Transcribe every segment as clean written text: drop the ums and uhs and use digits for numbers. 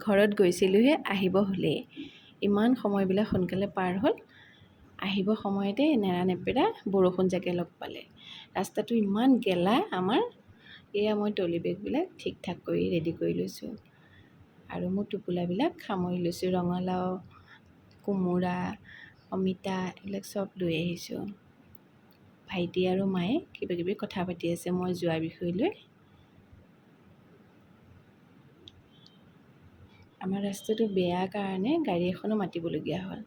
ঘৰত গৈছিলোঁহে, আহিব হ'লেই। ইমান সময়বিলাক সোনকালে পাৰ হ'ল। আহিব সময়তে নেৰানেপেৰা বৰষুণ জাকে লগ পালে। ৰাস্তাটো ইমান গেলা আমাৰ। এয়া মই ট্ৰলি বেগবিলাক ঠিক ঠাক কৰি ৰেডি কৰি লৈছোঁ আৰু মোৰ টোপোলাবিলাক সামৰি লৈছোঁ। ৰঙালাও, কোমোৰা, অমিতা এইবিলাক চব লৈ আহিছোঁ। ভাইটি আৰু মায়ে কিবা কিবি কথা পাতি আছে মই যোৱাৰ বিষয় লৈ। আমাৰ ৰাস্তাটো বেয়া কাৰণে গাড়ী এখনো মাতিবলগীয়া হ'ল।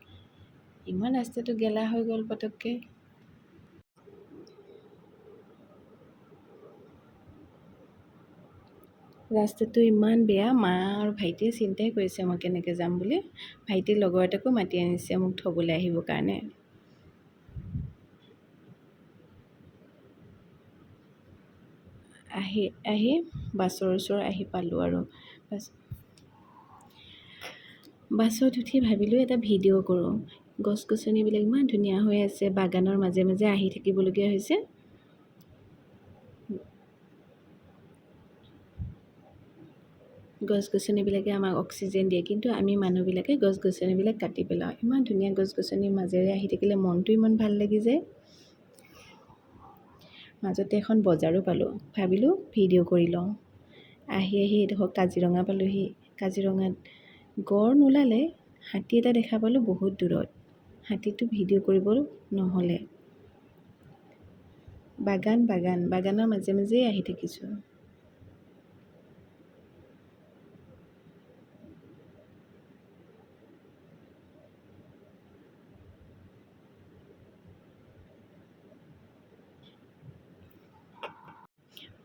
ইমান ৰাস্তাটো গেলা হৈ গ'ল পটককৈ। ৰাস্তাটো ইমান বেয়া, মা আৰু ভাইটিয়ে চিন্তাই কৰিছে মই কেনেকৈ যাম বুলি। ভাইটিৰ লগৰ এটাকো মাতি আনিছে মোক থ'বলৈ আহিবৰ কাৰণে। আহি আহি বাছৰ ওচৰ আহি পালোঁ আৰু বাছত উঠি ভাবিলোঁ এটা ভিডিঅ' কৰোঁ। গছ গছনিবিলাক ইমান ধুনীয়া হৈ আছে, বাগানৰ মাজে মাজে আহি থাকিবলগীয়া হৈছে। গছ গছনিবিলাকে আমাক অক্সিজেন দিয়ে, কিন্তু আমি মানুহবিলাকে গছ গছনিবিলাক কাটি পেলাওঁ। ইমান ধুনীয়া গছ গছনিৰ মাজেৰে আহি থাকিলে মনটো ইমান ভাল লাগি যায়। মাজতে এখন বজাৰো পালোঁ, ভাবিলোঁ ভিডিঅ' কৰি লওঁ। আহি আহি এইডোখৰ কাজিৰঙা পালোঁহি। কাজিৰঙাত গঁড় নোলালে, হাতী এটা দেখা পালোঁ বহুত দূৰত। হাতীটো ভিডিঅ' কৰিব নহ'লে। বাগান বাগান বাগানৰ মাজে মাজেই আহি থাকিছোঁ।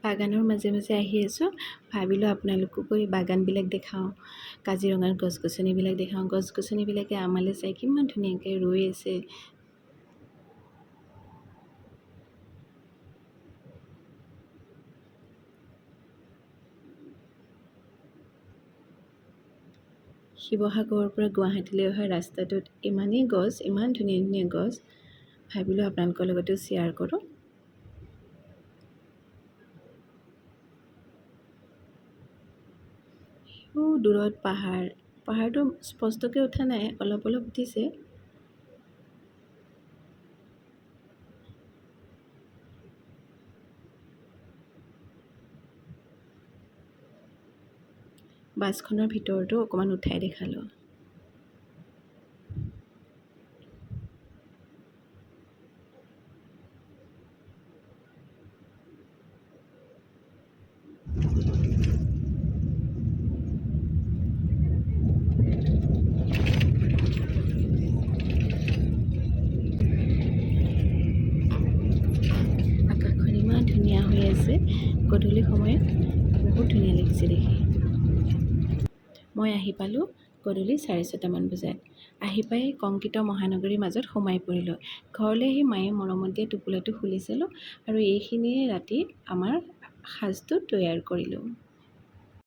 বাগানৰ মাজে মাজে আহি আছোঁ। ভাবিলোঁ আপোনালোককো এই বাগানবিলাক দেখাওঁ, কাজিৰঙাৰ গছ গছনিবিলাক দেখাওঁ। গছ গছনিবিলাকে আমালৈ চাই কিমান ধুনীয়াকৈ ৰৈ আছে। শিৱসাগৰৰ পৰা গুৱাহাটীলৈ অহা ৰাস্তাটোত ইমানেই গছ, ইমান ধুনীয়া ধুনীয়া গছ, ভাবিলোঁ আপোনালোকৰ লগতো শ্বেয়াৰ কৰোঁ। দূৰত পাহাৰ, পাহাৰটো স্পষ্টকৈ উঠা নাই, অলপ অলপ উঠিছে। বাছখনৰ ভিতৰতো অকণমান উঠাই দেখালোঁ। আকাশখন ইমান ধুনীয়া হৈ আছে, গধূলি সময়ত বহুত ধুনীয়া লাগিছে দেখি। মই আহি পালোঁ গধূলি 6:30মান বজাত। আহি পাই কংক্ৰিটৰ মহানগৰীৰ মাজত সোমাই পৰিলোঁ। ঘৰলৈ আহি মায়ে মৰমত দিয়া টোপোলাটো খুলি চালোঁ আৰু এইখিনিয়ে ৰাতি আমাৰ সাজটো তৈয়াৰ কৰিলোঁ।